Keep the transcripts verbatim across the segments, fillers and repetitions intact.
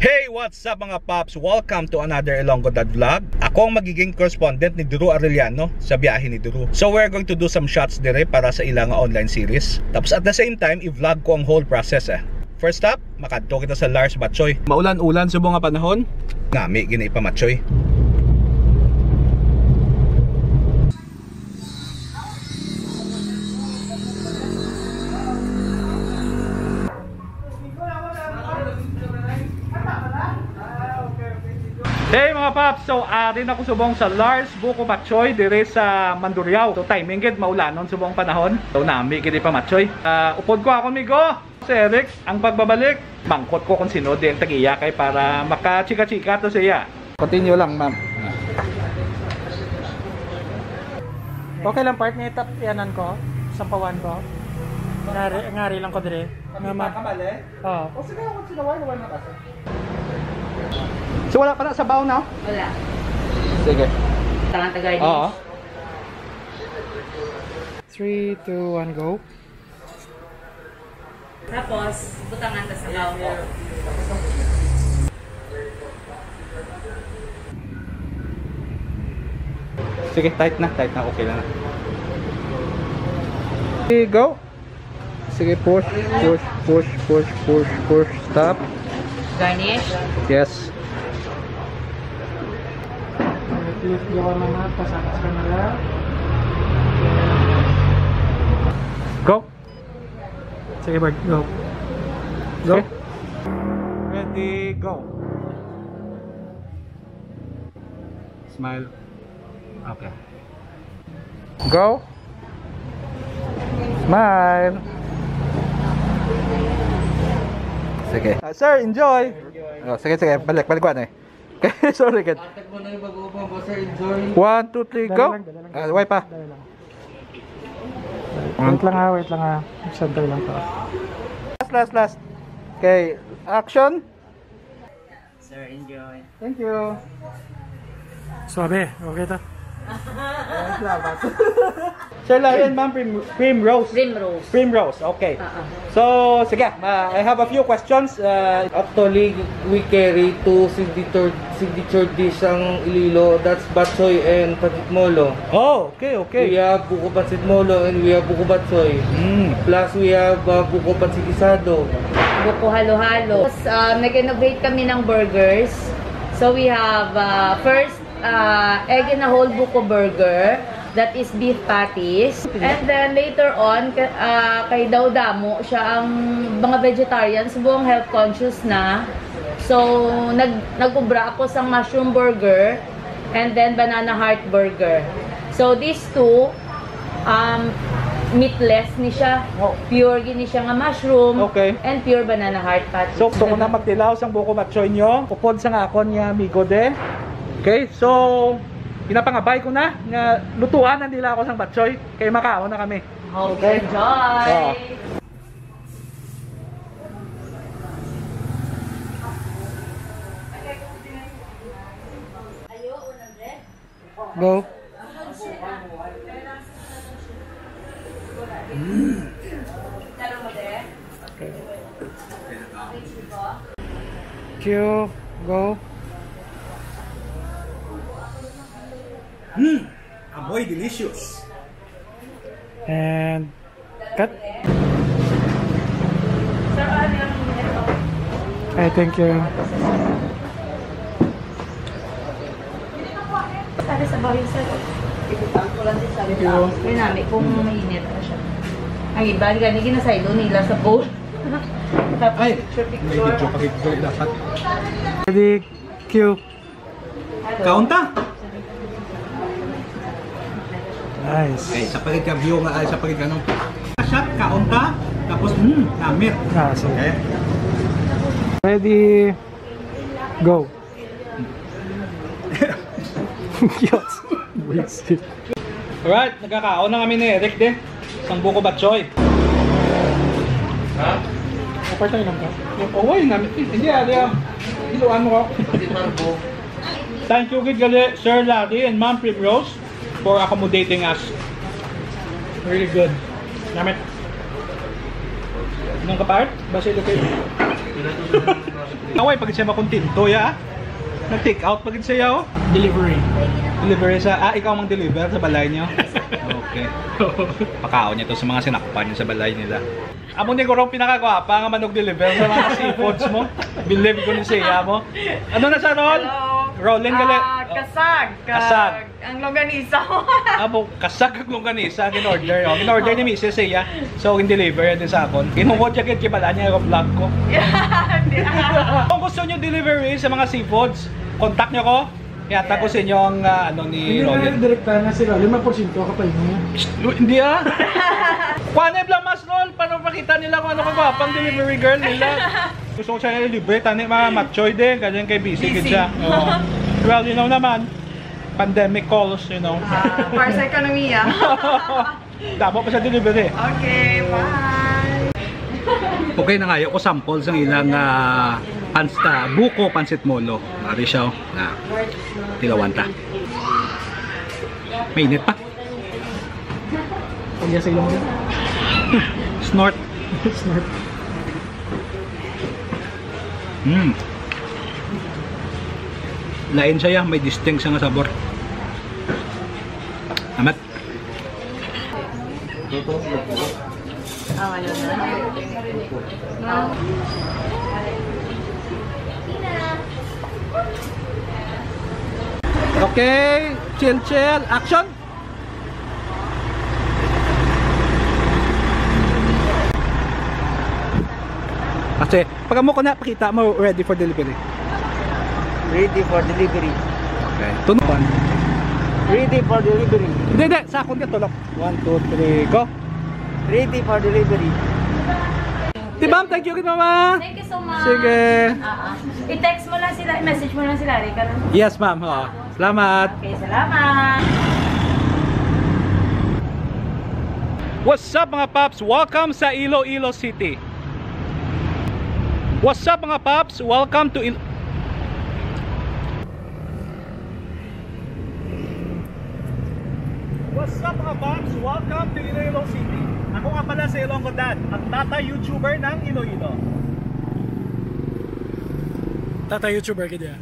Hey, what's up, mga paps? Welcome to another Ilonggo Dad Vlog. Ako ang magiging correspondent ni Drew Arellano sa biyahe ni Drew. So we're going to do some shots dire para sa ila nga online series. Tapos at the same time, i-vlog ko ang whole process eh. First stop, makadto kita sa Lars Batchoy. Maulan-ulan subong nga panahon. Nami gini pa, Batchoy. Hey, mga paps, so ari na ko subong sa Lars Buko Batchoy dire sa Mandurriao. So timing gid, maulanon subong panahon. So nami gid pa, Batchoy. Ah, upod ko ako, amigo. Si Eric, ang pagbabalik. Mangkot ko kung sino din tagiya kay para makachika-chika to siya. Continue lang, ma'am. Okay lang, part, ni tap yanan ko, sampawan ko. Ngari, ngari lang ko dire. Nga ma- Kamali? Oo. O sige, ako sila, wala na kasi. So wala pa na sa baon na? Wala. Sige. Tangan tagay. Oo. Three, two, one, go. Tapos, butangan ta sa kaupo. Sige, tight na, tight na, okay lang na. Okay, go. Sige, push, push, push, push, push, push, stop. Garnish. Yes. Lift, gawa na, pasakas ka na lang. Go. Sige, Bert, go. Go. Okay. Ready, go. Smile. Okay. Go. Smile. Sige. Ah, sir, enjoy. Oh, sige, sige. Balik, balik ko, ano eh. Okay, sorry, good. Atak mo na yung bago mo, boss, sir. Enjoy. One, two, three, go. Dali lang, dali lang. Ah, wait pa. Dali lang. Wait lang ha, wait lang ha. Santay lang to. Last, last, last. Okay, action. Sir, enjoy. Thank you. Suabe, okay ta? Salamat. Sir Larry and Ma'am Prim-, Primrose. Primrose. Primrose, okay. Ah, ah. So, sige, ma-, I have a few questions. Uh, actually, we carry two signature, signature dish ang Iloilo. That's batchoy and pancit molo. Oh, okay, okay. We have buko pancit molo and we have buko batchoy. Mm. Plus, we have, uh, buko pancit guisado. Buko halo-halo. Tapos, um, nag-innovate kami ng burgers. So, we have, uh, first, uh, egg in a whole buko burger. That is beef patties. And then later on, ka-, ah, kay daw damo siya ang mga vegetarians, buong health conscious na. So, nag-, nag-ubra ako sang mushroom burger and then banana heart burger. So, these two, um, meatless ni siya. Oh. Pure gini siya nga mushroom. Okay. And pure banana heart patties. So, gusto ko na magtilaw sang buko batchoy nyo. Upod sa nga akon nga amigo de. Okay, so, pinapangabay ko na nga lutuan na nila ako sang batchoy kay makaon na kami. Hope you enjoy. Oo. Go. Cue, go. Hmm, amoy delicious. And cut. Ay, thank you. Sabi sa bahay, sir. Ibutan ko lang din sa Thank you. May nami kung mainit pa siya. Ang iba, gani, ginasaylo nila sa bowl. Tapos Ay, picture, may picture. Video pa, picture dapat. Ready, cue. Kaon ta. Nice. Okay, sa pagid ka view nga, ay, sa pagid ka, ano? Shot, kaon ta, tapos, mm, namit. Ah, sige. Okay. Ready, go. Yes. Wasted. Alright, nagkakaon na kami ni Eric de. Sang buko batchoy. Ha? Apart tayo lang ba? Yung, oh, why namin? Hindi, ah, di, ah. Hiluan mo ko. Thank you, gid, gali, Sir Larry and Ma'am Primrose, for accommodating us. Really good. Namit. Nung kapart? Basta ito kayo. Away, pag siya makontento, ya. Nag-take out pag siya, oh. Delivery. Delivery sa, ah, ikaw mang deliver sa balay niyo? Okay. Pakaon niya to sa mga sinakpan niya sa balay nila. Amo ni gurong pinakagwapa nga manug-deliver sa mga seafoods mo. Believe ko ni siya mo. Ano na sa ron? Hello. Rolling gali. Ah, kasag. Kasag. Ang longganisa mo. Amo, kasag kag longganisa, gin-order, oh. Gin-order ni Misis siya. So, gin-deliver din sa akon. Ginhungod siya, gid, kibala niya yung vlog ko. Hindi. Kung gusto niyo delivery sa mga seafoods, contact niyo ko. Yata ko sa inyo ang, ah, ano ni Hindi na Rolly. Direkta na sila, lima porsyento ka pa yun. Shh, hindi, ah. Kuha na yung blamas, Rol, para makita nila kung ano kagwapang delivery girl nila. Gusto ko siya libre, tani mga matchoy din, ganyan kay busy, busy. Gid siya. Oo. Well, you know naman, pandemic calls, you know. Ah, para sa ekonomiya. Damo pa sa delivery. Okay, bye. Okay, nangayo ko sample sang ilang, ah, pansta, buko pansit molo. Mari siya, oh. Na, tilawan ta. Mainit pa. Pag sa ilong mo. Snort. Snort. Hmm. Lain siya, may distinct siya nga sabor. Amat. Ah, wala na. Okay, chill, chill. Action! Kasi, pag amo ko na, pakita mo, ready for delivery. Ready for delivery. Okay. Tunuan. Ready for delivery. Hindi, hindi. Sa akon ka, tulok. One, two, three, go. Ready for delivery. Di, ma'am, thank you, mama. Thank you so much. Sige. Ah, ah. I-text mo lang sila, i-message mo lang sila, Rica, no? Yes, ma'am. Oo. Salamat. Okay, salamat. What's up, mga paps? Welcome sa Iloilo City. What's up, mga paps? Welcome to Il- What's up, mga paps? Welcome to Iloilo City. Ako nga pala si Ilonggo Dad, ang tata YouTuber ng Iloilo. Tata YouTuber ka diya.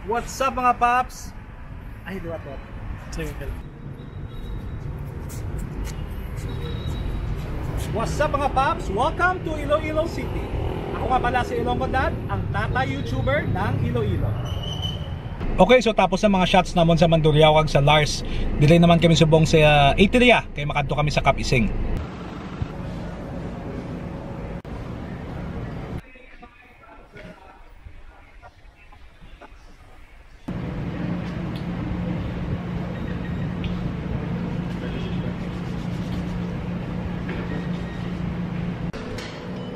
What's up, mga paps? Ay, liwat, liwat. Sige, okay lang. What's up, mga paps? Welcome to Iloilo City. Ako nga pala si Ilonggo Dad, ang tata YouTuber ng Iloilo. Okay, so tapos ang mga shots namon sa Mandurriao kag sa Lars, diri naman kami subong sa, ah, Eateria, kay makadto kami sa Cap Ising.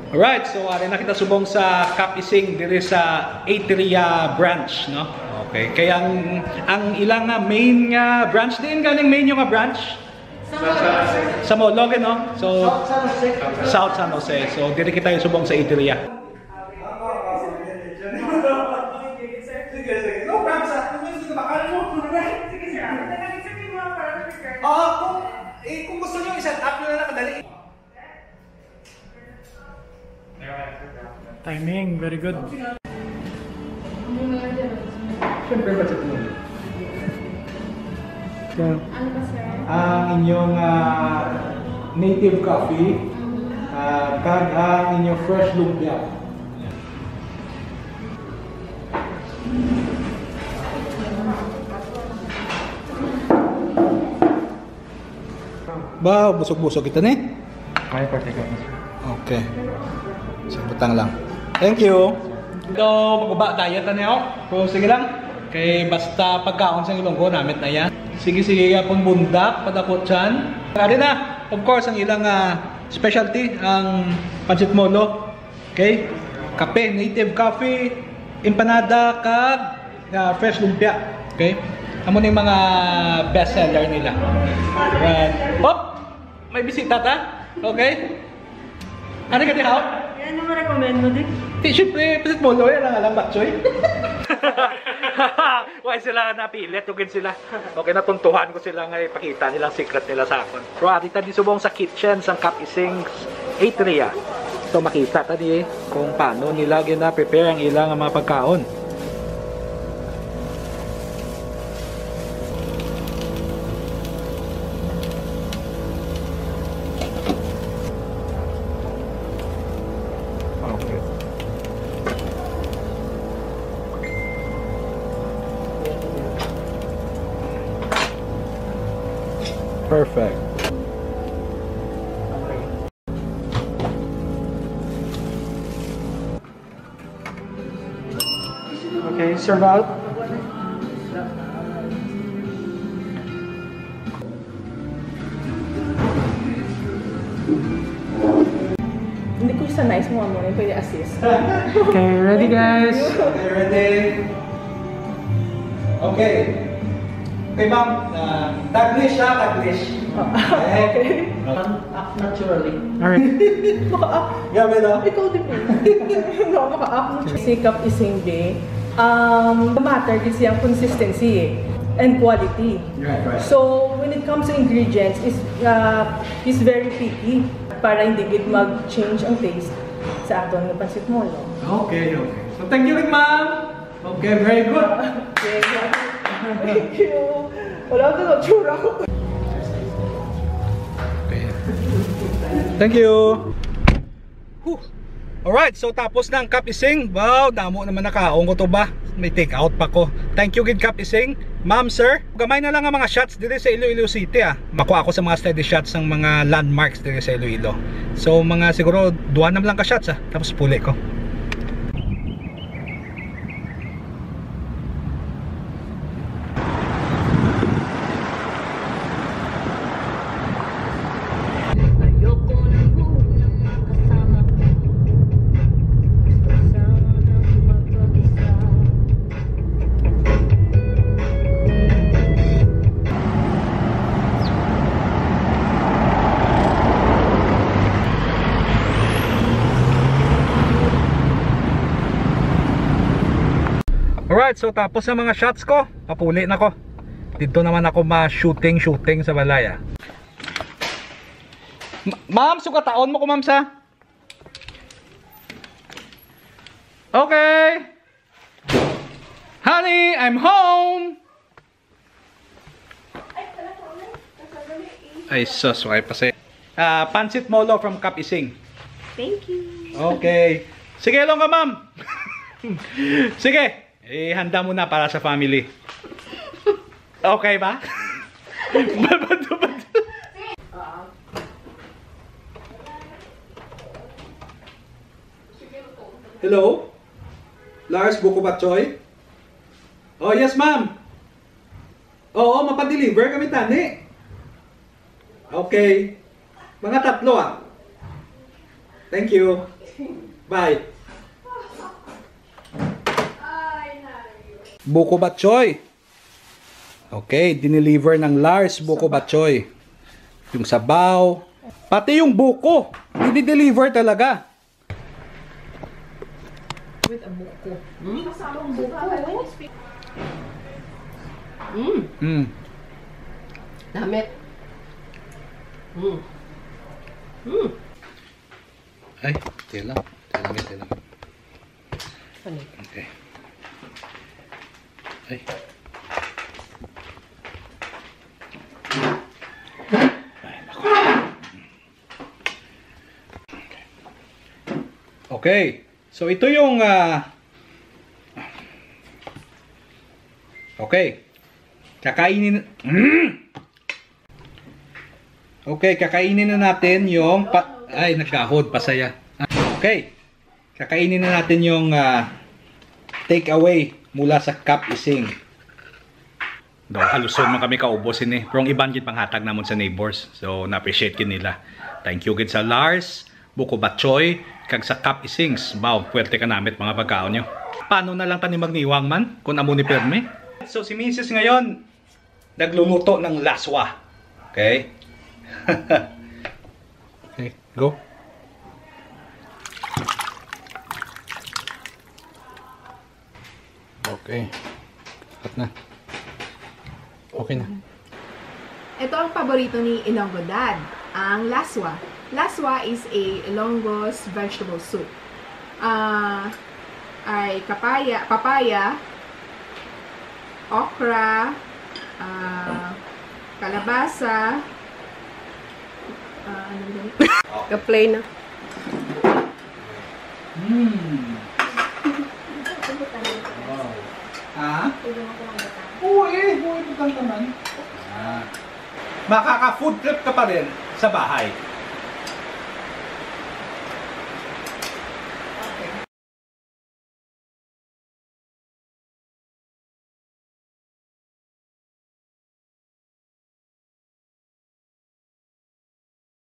Alright, so ari na kita subong sa Cap Ising diri sa Eateria branch, no? Okay, kay ang, ang ilang nga main nga branch, diin galing main yung nga branch? Sa Molo, gid, no? So, South San Jose. South San Jose. So, diri kita yung subong sa Eateria. Sige, sige. No problem, sir. Kung gusto ka, makalimutan ko na ba? Sige, sir. Nag-accept yung mga parameter. Oo, kung, eh, kung gusto nyo, i-set up nyo na lang kadali. Timing, very good. Siyempre, budget mo. So, Ano ba, sir? Ang inyong, ah, native coffee, ah, kag ang inyong fresh lumpia. Ba, busog-busog kita ni. May particular. Okay. Sa butang lang. Thank you. So, maguba diet na niya, oh. Pero sige lang. Kay basta pagkaon sa Ilonggo, namit na yan. Sige, sige, yapon bundak, padako tiyan. Ari na, of course, ang ilang, ah, specialty, ang pancit molo. Okay? Kape, native coffee, empanada, kag, ah, fresh lumpia. Okay? Amo ni mga best seller nila. Right. Hop! May bisita ta? Okay? Ano ka di, Hao? Yan ang ma-recommend mo, di? Di, syempre, pancit molo, yan ang alam, batchoy. Why sila napilit? Tugid sila. Okay, natuntuhan ko sila nga ipakita nilang secret nila sa akon. Pero ari ta di subong sa kitchen sang Kap Ising's Eateria. So makita ta di kung paano nila gina-prepare ang ilang mga pagkaon. Okay. Perfect. Okay, serve out. Hindi ko sanay sa mga mo, pwede assist. Okay, ready, guys? Okay, ready? Okay. Okay, ma'am. Uh, Taglish, ha? Taglish. Okay. Okay. Come up naturally. Alright. Maka-up. Grabe, no? Ikaw din, eh. No, maka-up. Si Kap Ising, be, um, matter gid siya ang consistency, eh, and quality. Right, right. So, when it comes to ingredients, is, uh, is very picky para hindi gid mag-change ang taste sa aton nga pansit molo. Okay, okay. So, thank you, ma'am. Okay, very good. Okay. Thank you. Wala ko na tsura ko. Okay. Thank you. Whew. Alright, so tapos na ang Kap Ising. Wow, damo naman nakaon ko to ba. May take out pa ko. Thank you gid, Kap Ising. Ma'am, sir, gamay na lang ang mga shots diri sa Iloilo City, ah. Makuha ako sa mga steady shots ng mga landmarks diri sa Iloilo. So, mga siguro duha na lang ka shots, ah. Tapos puli ko. Alright, so tapos na mga shots ko. Papuli na ko. Dito naman ako ma-shooting, shooting sa balay, ah. Ma-, ma'am, sugataon mo ko, ma'am, sa? Okay. Honey, I'm home. Ay, sus, okay pa siya. Ah, pancit molo from Kap Ising. Thank you. Okay. Sige, long ka, ma'am. Sige. Ihanda mo na para sa family. Okay ba? Bato, bato. Hello? Lars Buko Batchoy? Oh, yes, ma'am. Oo, mapadeliver kami tani. Okay. Mga tatlo, ah. Thank you. Bye. Buko Batchoy. Okay, dineliver ng Lars Buko Batchoy. Yung sabaw, pati yung buko, dinideliver talaga. With a buko. Hmm? Kasamang buko. Mm. Mm. Damit. Mm. Mm. Ay, tila. Tila, tila. Ano? Okay. Ay. Ay, nako. Okay. So, ito yung, ah, okay. Kakainin, mm! Okay, kakainin na natin yung pa-, ay, nagkahod, pasaya. Okay. Kakainin na natin yung, ah, take away mula sa Kap Ising. Daw, haluson man kami kaubos ini. Pero ang iban gid panghatag namon sa neighbors. So, na-appreciate gid nila. Thank you gid sa Lars, Buko Batchoy, kag sa Kap Isings. Wow, puwerte ka namit mga pagkaon nyo. Paano na lang tani magniwang man kung amo ni permi? So, si misis ngayon, nagluluto ng laswa. Okay? Okay, go. Okay. Okay. Hot na. Okay na. Ito ang paborito ni Ilonggo Dad, ang laswa. Laswa is a Ilonggo's vegetable soup. Ah, ay kapaya, papaya, okra, ah, kalabasa, ah, ano ba yun? Ka-play na. Hmm. Wow. Ha? Oo eh, buhay po kang taman. Ah. Makaka-food trip ka pa rin sa bahay.